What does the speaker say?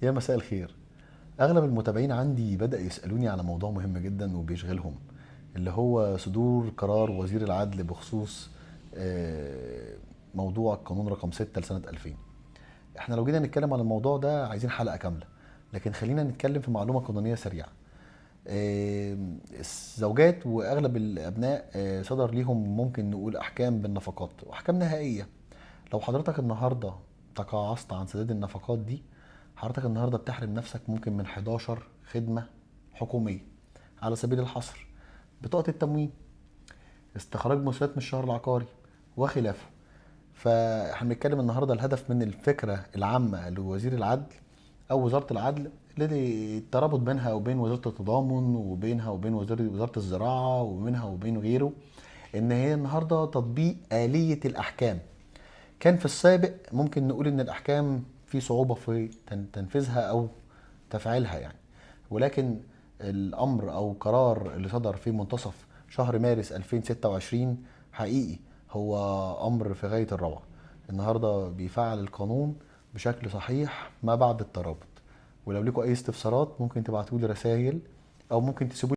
يا مساء الخير. اغلب المتابعين عندي بدأ يسألوني على موضوع مهم جدا وبيشغلهم، اللي هو صدور قرار وزير العدل بخصوص موضوع القانون رقم 6 لسنة 2000. احنا لو جينا نتكلم عن الموضوع ده عايزين حلقة كاملة، لكن خلينا نتكلم في معلومة قانونية سريعة. الزوجات واغلب الابناء صدر ليهم ممكن نقول احكام بالنفقات واحكام نهائية. لو حضرتك النهارده تقاعست عن سداد النفقات دي، حضرتك النهارده بتحرم نفسك ممكن من 11 خدمة حكومية. على سبيل الحصر بطاقة التموين، استخراج مسودات من الشهر العقاري وخلافه. فاحنا بنتكلم النهارده الهدف من الفكرة العامة لوزير العدل او وزارة العدل الذي الترابط بينها وبين وزارة التضامن وبينها وبين وزارة الزراعة وبينها وبين غيره، ان هي النهارده تطبيق آلية الاحكام. كان في السابق ممكن نقول ان الاحكام في صعوبة في تنفيذها او تفعيلها يعني، ولكن الامر او قرار اللي صدر في منتصف شهر مارس 2026 حقيقي هو امر في غاية الروعة. النهارده بيفعل القانون بشكل صحيح ما بعد الترابط. ولو لكم اي استفسارات ممكن تبعتوا لي رسائل او ممكن تسيبوا